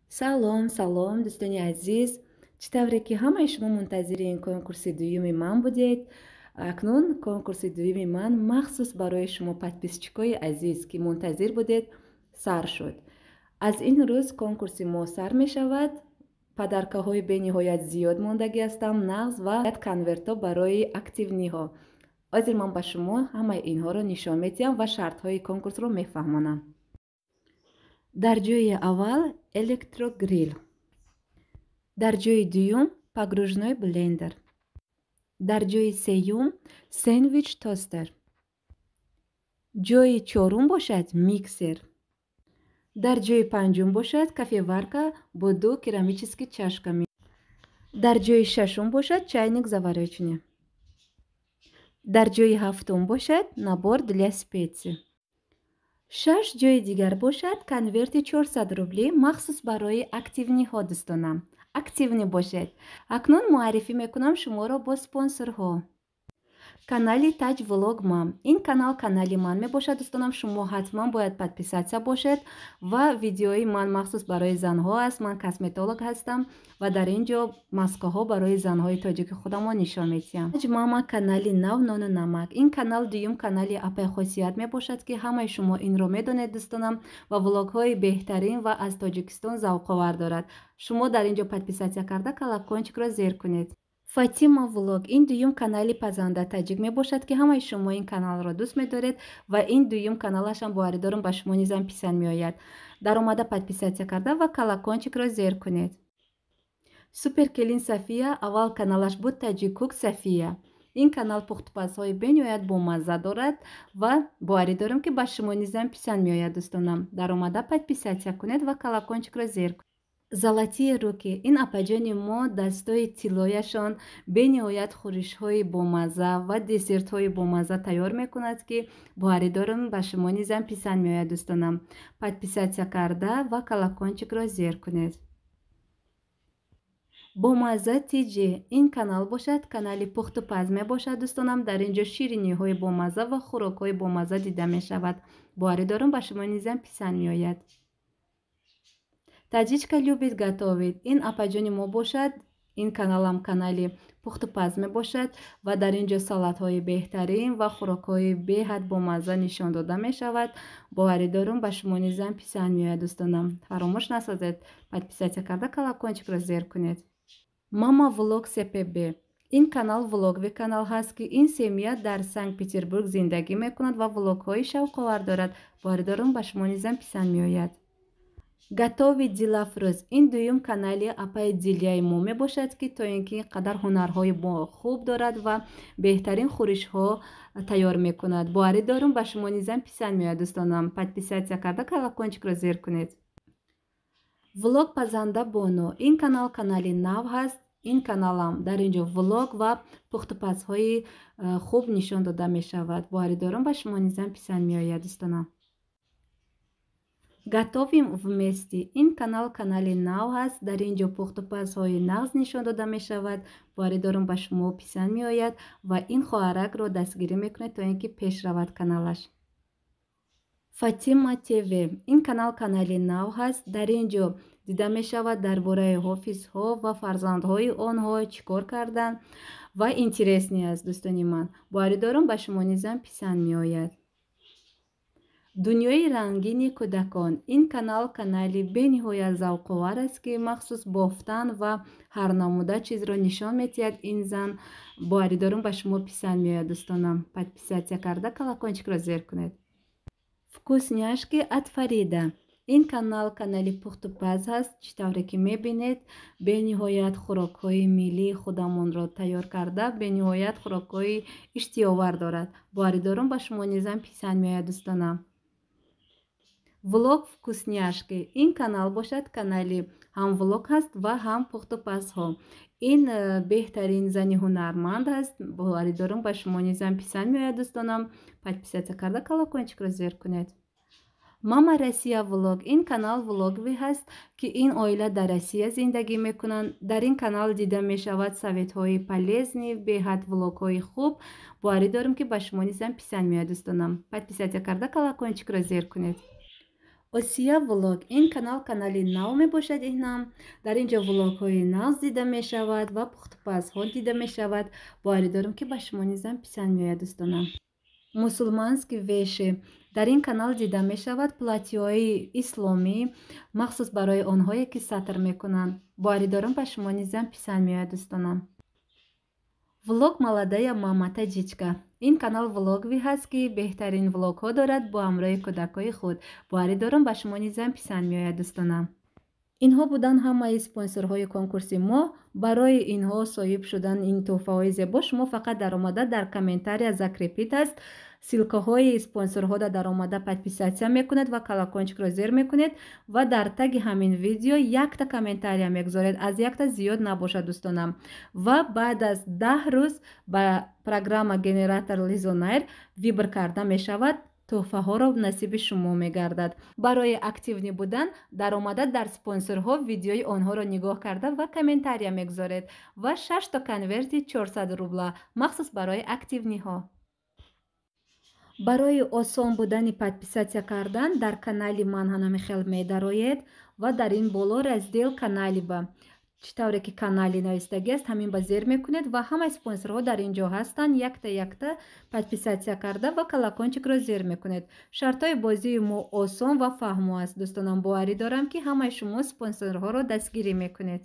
Салом, салом, дӯстони азиз! Чӣ тавре ки ҳамаи шумо мунтазири ин конкурси дуюми ман будед, акнун конкурси дуюми ман махсус барои шумо, подписчикои азиз, ки мунтазир будед, сар шуд. Аз ин рӯз конкурси мо сар мешавад. Подаркаҳои бениҳоят зиёд мондагӣ ҳастам, нағз ва конвертҳо барои активныйҳо. Ҳозир ман ба шумо ҳамаи инҳоро нишон медиҳам ва шартҳои конкурсро мефаҳмонам. Дар ҷои аввал электрогриль, дар ҷои дуюм погружной блендер, дар ҷои сеюм сэндвич тостер, ҷои чорум бошад миксер, дар ҷои панҷум бошад кофеварка бо ду керамический чашками, дар ҷои шашум бошад чайник заварочный, дар ҷои ҳафтум бошад набор для специй. Шаш ҷои дигар бошад конверти 400 рублӣ махсус барои активныйҳо. Дӯстонам, активный бошед. Акнун муаррифӣ мекунам шуморо бо спонсорҳо. Канали Таҷ Влог Мам. Ин канал канали ман мебошад, дӯстонам. Шумо ҳатман бояд подписаться бошед ва видеои ман махсус барои занҳо аст. Ман косметолог ҳастам ва дар ин ҷо маскаҳо барои занҳои тоҷики худамон нишон медиҳам. Таҷ Мама, канали нав, нону намак. Ин канал дуюм канали апай Хосият мебошад, ки ҳамаи шумо инро медонед, дӯстонам, ва влогҳои беҳтарин ва аз Тоҷикистон завқовар дорад. Шумо дар ин ҷо подписаться карда, колокольчикро зер кунед. Фатима Влог. Ин дуюм канали пазанда таҷик мебошад, ки ҳамаи шумо ин каналро дӯст медоред ва ин дуюм каналашам, боварӣ дорам, ба шумо низам писанд меояд. Даромада, подписаться карда ва колокольчикро зер кунед. Суперкелин София. Аввал каналаш буд Таҷикук София. Ин канал пухтупазҳои бениҳоят бомазза дорад ва боварӣ дорам, ки ба шумо низам писанд меояд, дӯстонам. Даромада, подписаться кунед ва колокольчикро зер кунед. Золотые руки. Ин апаҷони мо дастои тиллояшон бениҳоят хӯришҳои бомазза ва десертҳои бомазза тайёр мекунад, ки боварӣ дорам, ба шумо низам писанд меояд, дӯстонам. Подписаться карда ва колокольчикро зер кунед. Бомазза Тиҷи. Ин канал бошад канали пухтупаз мебошад, дӯстонам. Дар ин ҷо шириниҳои бомазза ва хӯрокҳои бомазза дида мешавад. Боварӣ дорам, ба шумо низам писанд меояд. Таджичка любит готовить. Ин апаҷони мо бошад, ин каналам канали пухтупаз мебошад ва дар ин ҷо салатҳои беҳтарин ва хӯрокҳои беҳад бомазза нишон дода мешавад. Боварӣ дорам, ба шумо низам писанд меояд, дӯстонам. Фаромӯш насозед, подписаться карда, колокольчикро зер кунед. Мама Влог СПБ. Ин канал влоговый канал ҳаст, ки ин семья дар Санкт Петербург зиндагӣ мекунад ва влогҳои шавқовар дорад. Боварӣ дорам, ба шумо низам писанд меояд. Готовить Дилафрӯз. Ин дуюм канали апаи Дилияи мо мебошад, ки то ин ки қадар ҳунарҳои хуб дорад ва беҳтарин хӯришҳо тайёр мекунад. Боварӣ дорам, ба шумо низам писанд меояд, дӯстонам. Подписаться карда, колокольчикро зер кунед. Влог Пазанда Бону. Ин канал канали нав ҳаст. Ин каналам дар ин ҷо влог ва пухтупазҳои хуб нишон дода мешавад. Боварӣ дорам, ба шумо низам писанд меояд, дӯстонам. Готовим вместе. Ин канал канали нав ҳаст. Дар ин ҷо пухтупазҳои нағз нишон дода мешавад. Боварӣ дорам, ба шумо писанд меояд ва ин хоҳаракро дастгирӣ мекунед, то ин ки пеш равад каналаш. Фатима ТВ. Ин канал канали нав ҳаст. Дар ин ҷо дида мешавад дар бораи ҳофизҳо ва фарзандҳои онҳо чӣ кор карданд ва интересный аст, дӯстони ман. Боварӣ дорам, ба шумо низам писанд меояд. Дунёи рангини кӯдакон. Ин канал канали бениҳоят завқовар аст, ки махсус бофтан ва ҳар намуда чизро нишон медиҳад ин зан. Боварӣ дорам, ба шумо писанд меояд, дӯстонам. Подписаться карда, колокольчикро зер кунед. Вкусняшки от Фарида. Ин канал канали пухтупаз ҳаст. Чӣ тавре ки мебинед, бениҳоят хӯрокҳои миллии худамонро тайёр карда, бениҳоят хӯрокҳои иштиҳовар дорад. Боварӣ дорам, ба шумо низам писанд меояд, дӯстонам. Влог Вкусняшки. Ин канал бошад канали ҳам влог ҳаст ва ҳам пухтупазҳо. Ин беҳтарин зани ҳунарманд аст. Боварӣ дорам, ба шумо низам писанд меояд, дӯстонам. Подписаться карда, колокольчикро зер кунед. Мама Россия Влог. Ин канал влоговый ҳаст, ки ин оила дар Россия зиндагӣ мекунанд. Дар ин канал дида мешавад советҳои полезный, беҳад влогҳои хуб. Боварӣ дорам, ки ба шумо низам писанд меояд, дӯстонам. Подписаться карда, колокольчикро зер кунед. Осия влог. Ин канал канали нав мебошад. Инам дар ин ҷо влогҳои нав дида мешавад ва пухтупазҳо дида мешавад. Боварӣ дорам, ки ба шумо низам писанд меояд, дӯстонам. Мусульманские вещи. Дар ин канал дида мешавад платье ҳои исломӣ, махсус барои онҳое, ки сатр мекунанд. Боварӣ дорам, ба шумо низам писанд меояд, дӯстонам. Влог «Молодая мама таджичка». Ин канал влоговый ҳаст, ки беҳтарин влогҳо дорад бо ҳамроҳи кӯдакҳои худ. Боварӣ дорам, ба шумо низам писанд меояд, дӯстонам. Инҳо буданд ҳамаи спонсорҳои конкурси мо. Барои инҳо соҳиб шудан ин тӯҳфаҳои зебо, шумо фақат даромада, дар комментария закрепить аст ссылка ҳои спонсорҳода, даромада подписаться мекунед ва колокольчик ро зер мекунед ва дар таги ҳамин видео якта комментария мегузоред, аз якта зиёд набошад, дӯстонам. Ва баъд аз 10 рӯз ба программа генератор Лизонайр выбор карда мешавад, тӯҳфаҳоро насиби шумо мегардад. Барои активный будан даромада, дар спонсорҳо видеои онҳоро нигоҳ карда ва комментария мегузоред ва шашто конверти 400 рубла махсус барои активный ҳо. Барои осон будани подписаться кардан дар канали ман ҳанами хел медароед ва дар ин боло раздел канали ба чӣ тавре ки канали навистагӣ аст, ҳамин ба зер мекунед ва ҳамаи спонсорҳо дар ин ҷо ҳастанд. Якта якта подписаться карда ва колокольчик ро зер мекунед. Шартҳои бозии мо осон ва фаҳмо аст, дӯстонам. Боварӣ дорам, ки ҳамаи шумо спонсорҳоро дастгирӣ мекунед.